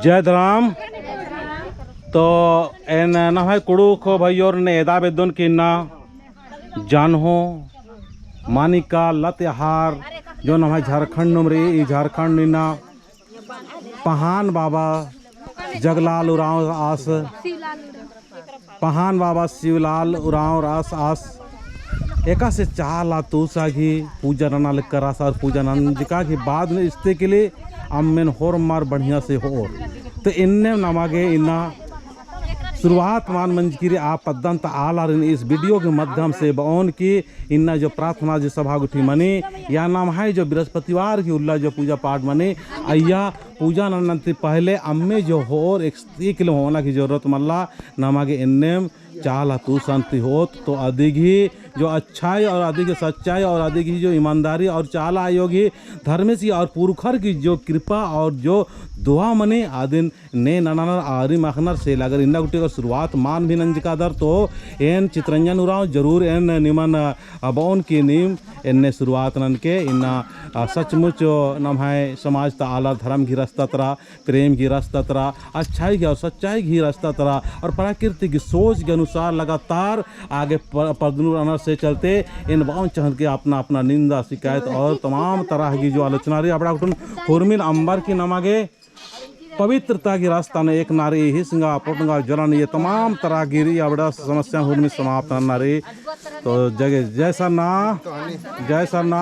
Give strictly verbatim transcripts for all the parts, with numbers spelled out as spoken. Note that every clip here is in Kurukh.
जय धरम। तो एन नम्है कुँड़ुख़ भइयोर ने एदा बेद्दोन कि इन्ना जान्हो, मानिका, लातेहार, जो नम्है झारखंड नुम रई, ई झारखंड नू इन्ना पहान बाबा जगलाल उराँव आस, पहान बाबा शिवलाल उराँव आस, आस एकासे चाला तूसा गही पूजा नना लक्कर आस और पूजा नंजका गही बाद में इस्ते के लिए अम्मेन होरमर बढ़िया से होर। तो इन्ने नमा गे इन्ना शुरुआत मान मंजकी रई आ पद्दन, तो आलारिन इस video के माध्यम से बओन कि इन्ना जो प्रार्थना जो सभा गुट्ठी मनी या नम्है जो बृहस्पतिवार की उल्ला जो पूजा पाठ मनी, अइय्या पूजा नन्ना ती पहले अम्मे जो होर एक, एक किलो होना की जरूरत मल्ला। नमा गे एन्नेम चाला तूसन ती होत, तो अदिगही जो अच्छाई और अदिगही सच्चाई और अदिगही जो ईमानदारी और चाला आयो गही धर्मेस की और पुरखर की जो कृपा और जो दुआ मनी अदिन ने ननानर आरिम अख़नर से लागर इन्ना गुट्ठी अगर शुरुआत मान भी नंजकादर तो एन चितरंजन उराँव जरूर एन निमन, अ, बओन कि नीम एन्ने शुरुआत ननके इन्ना, अ, सचमुच नम्है समाज ता आलर धर्म गही रस्ता तरा, प्रेम गही रस्ता तरा, अच्छाई गही और सच्चाई गही रस्ता तरा और प्राकृतिक गही सोच के अनुसार लगातार आगे प-, परदनुर अनर से चलते एन बओन चहन के अपना, अपना निंदा, शिकायत और तमाम तरह की जो आलोचना रई अबड़ा गुट्ठिन हुरमिन अम्बर की नमा गे पवित्रता की रास्ता ने एक नारी ही सिंगा पोटंगा जलन ये तमाम तरह की रई अबड़ा समस्या हुरमी समाप्त नारी। तो जय, जय सरना, जय सरना,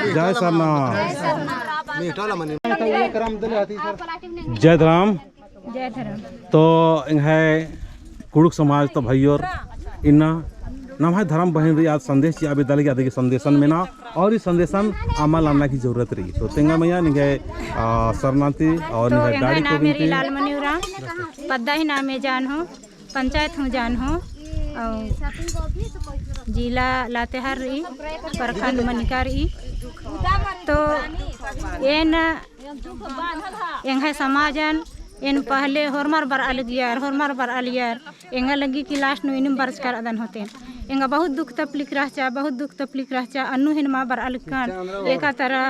जय सरना। जय धरम। जय धरम। तो एंग्है कुँड़ुख़ समाज तो भइयोर इन्ना नम्है धरम बहिन रई आद संदेश चिआ बेद्दा लगी अदिगे संदेशन मेना और ई संदेशन अमा लन्ना की जरूरत रई। तो तेंगा मइया निंग्है, आ, सरना ती और तो निंग्है एंग्है डाड़ी नामे रई लालमणि उराँव, पद्दा ही नामे जान्हो, पंचायत हूँ जान्हो, और जिला लातेहार रई, प्रखंड मनिका रई। तो एन एंग्है समाजन एन पहले होरमर बरआ लगियर, होरमर बरआ लगियर, एंगा लगी कि last नू इनिम बरचका रअदन होतेन। एंगा बहुत दुख तकलीफ रहचा, बहुत दुख तकलीफ रहचा, अन्नु हिन मा बरआ लक्कन। एका तरा,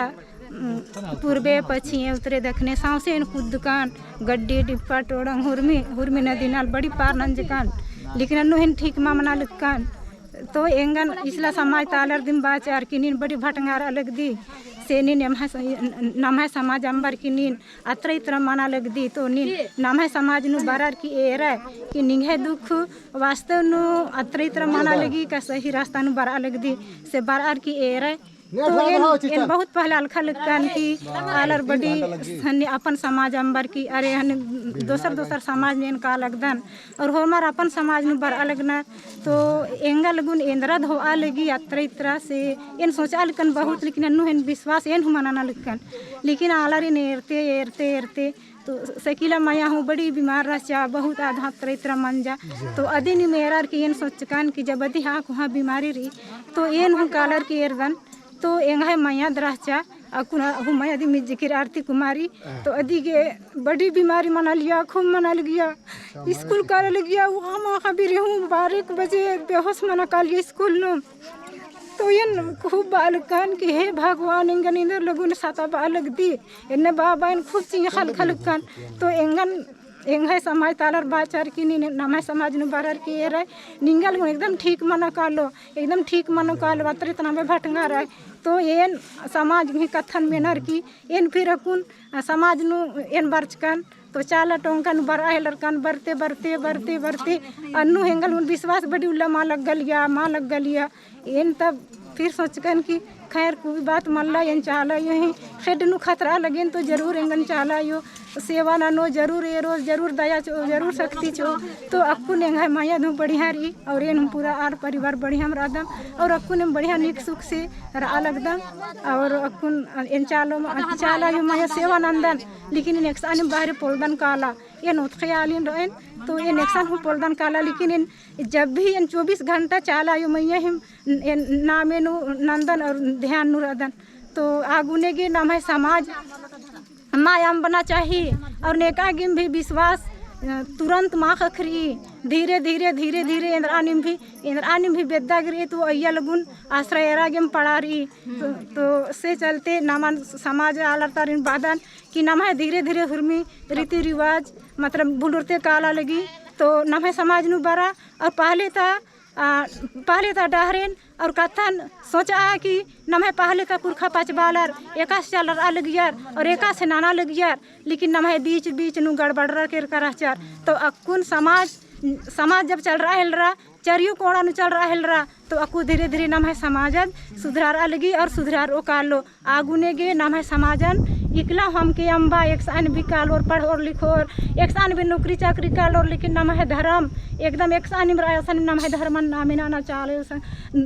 उम, पूर्बे, पच्छिमे, उत्तरे, दखने, सौंसे एन कुद्दकन, गड्डी, डिप्पा, टोड़ंग, हुरमी, हुरमी नदी नाल बड़ी पार नंजकन। लेकिन अन्नु हिन ठीक मा मना लक्कन। तो एंगन इसला समाज ता आलर दिम बाचर कि नीन बड़ी भटंगारआ लगदी, से नीन एम्है स-, नम्है समाज अम्बर की नीन अतरा इतरा मना लगदी, तो नीन नम्है समाज नू बरअर की एरय कि निंग्है दुख वास्तव नू अतरा इतरा मना लगी का सही रास्ता नू बरआ लगदी, से बरअर की एरय। तो एन, एन बहुत पहले अलखा लक्कन कि आलर बड़ी सन्नी अपन समाज अम्बर की, अरे हन दोसर दोसर समाज ने एन का लगदन, और होरमर अपन समाज नू बरआ लगनर, तो एंगा लगुन एन्दरा धोआ लगी अतरा इतरा से एन सोचआ लक्कन बहुत, लेकिन अन्नु एन विश्वास एन हूँ मना ना लक्कन। लेकिन आलारिन एरते, एरते, एरते, तो सकीला मया हूँ बड़ी बीमार रहचा, बहुत आधा अतरा इतरा मंजा। तो अदिन एरर कि एन सोचकन कि जब अदी हाँ कोहाँ बीमारी रई, तो एन हूँ कालर की एरदन, तो एंग्है मया रहचा, अक्कुन हूँ मया दिम जिकिर आरती कुमारी, तो अदिगे बड़ी बीमारी मना लगिया, खूब मना लगिया, स्कूल काला लगिया, वहाँ माखा बिरी हूँ बारह बजे बेहोश मना कालिया स्कूल नू। तो एन खूब बआ लक्कन कि हे भगवान, एंगन एन्देर लगुन सताबआ लगदी, एन्ने बाबा एन खूब चिंख़ा लक्कन। तो एंगन एंग्है समाज ता आलर बाचर कि नीन नम्है समाज नू बरअर की एरय, निंगा लगुन एकदम ठीक मना कालो, एकदम ठीक मना कालो, अतरा इतरा में भटंगारय। तो एन समाज गही कत्थन मेनर की एन फिर अक्कुन समाज नू एन बरचकन, तो चाला टोंका नू बरआ हेलरकन, बरते, बरते, बरते, बरते, अन्नु एंगा लगुन विश्वास बड़ी उल्ला मा लग्गलिया, मा लग्गलिया। एन तब फिर सोचकन कि खैर कोई बात मल्ला, एन चाला आयो ही खेड्ड नू खतरआ लगेन तो जरूर एंगन चाला आयो सेवा ननो, जरूर एरो, जरूर दया चिओ, जरूर शक्ति चिओ। तो अक्कुन एंग्है मया हूँ बढ़िया रई और एन हूँ पूरा आर परिवार बढ़िया में रअदम और अक्कुन एम बढ़िया नीक सुख से रआ लगदम। और अक्कुन एन चालो, चाला आयो मया सेवा नन्दन, लेकिन एन एकसानिम बाहरे पोलदन काला, एन ओतखे आलिन रएन, तो एन एकसन हूँ पोलदन काला, लेकिन एन जब भी एन चौबीस घंटा चाला आयो मइय्याँ हिम एन नामे नू नन्दन और ध्यान नू रअदन। तो आगुने गे नम्है समाज मा अम्बना चाही और नेका गेम भी विश्वास तुरंत मा ख़क्खरई, धीरे, धीरे, धीरे, धीरे एन्दरा नीम भी, एन्दरा नीम भी बेद्दा गे रई तो अइय्या लगुन आश्रय एरा गेम पड़ा रई। तो, तो से चलते नमन समाज आलर तारिन बादन कि नम्है धीरे, धीरे हुरमी रीति रिवाज मतलब भुलुरते काला लगी। तो नम्है समाज नू बरा और पहले ता आ, पहले ता डहरेन और कत्थन सोचा कि नम्है पहले ता पुरखा पचबालर एकासे चलरआ लगियर और एकासे नना लगियर, लेकिन नम्है बीच बीच नू गड़बड़रआ केरका रहचर। तो अक्कुन समाज, समाज जब चलरआ हेलरा, चरियो कोड़ा नू चलरआ हेलरा, तो अक्कु धीरे धीरे नम्है समाजन सुधरारआ लगी और सुधरारओ कालो। आगुने गे नम्है समाजन इकला हमके अम्बा एकसन भी कालोर पढ़ोर लिखोर, एकसन भी नौकरी चाकरी कालोर, लेकिन नम्है धरम एकदम एकसन निम्है असन नम्है धरमन नामे नना चाला असन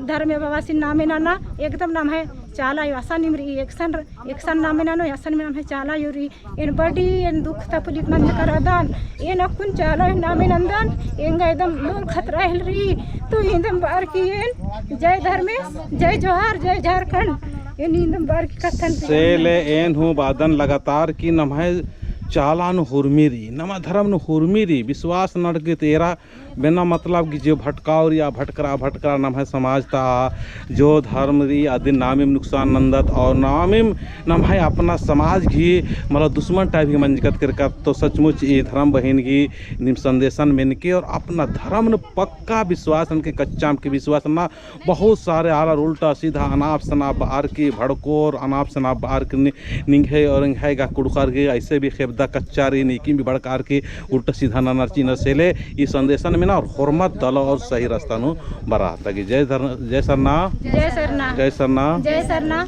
धर्मे बाबासिन नामे नना एकदम नम्है चाला असन निम्है एकसन, एकसन नामे ननो असन नम्है चाला अयो रई। एन बड़ी एन दुख तकलीफ नंजकर रअदन, एन अक्कुन चाला अयो नामे नंदन, एंगा एकदम लोर खतरा हेलरी। तो इन्दम बअर की एन जय धर्मेस, जय जोहार, जय झारखंड। एन इन्दम बअर की कत्थन से ले एन हूँ बादन लगातार कि नम्है चाला नू हुरमी रई, नम्है धरम नू हुरमी रई, विश्वास नड़के तेरा बिना मतलब कि जो भटकाव रई, आ भटकरा, भटकरा नम्है समाज ता जो धर्म रई, अदिन नामिम नुकसान नंदत और नामिम नम्है अपना समाज गही मतलब दुश्मन type गही मंजकत केरकत। तो सचमुच ई धर्म बहिन गही नीम संदेशन मेनके और अपना धर्म नू पक्का विश्वास ननके, कच्चा अमके विश्वास नना। बहुत सारे आलर उल्टा सीधा अनाप सनाप बअर की भड़कोर, अनाप सनाप बअर की नि-, निंग्है और एंग्है गा कुँड़ुख़र गे ऐसे भी खेबदा कच्चा रई, नीकिम भी भड़कार की उल्टा सीधा ननर चिनर। से ले ई संदेशन मेना और होरमर दला और सही रास्ता नू बरआ ता गे। जय धर-, जय सरना। जय सरना। जय सरना। जय सरना।